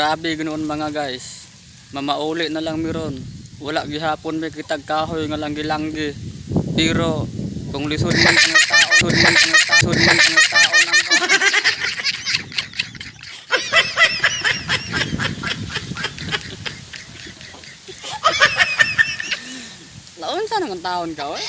Grabe ginoon, mga guys. Mamauli na lang mi ron. Wala gihapon may kitag kahoy nga langgi-langgi. Pero kung lisod man ang tao, lisod man ang tao, lisod man ang tao nang. Laon sa nang taon ka, oy?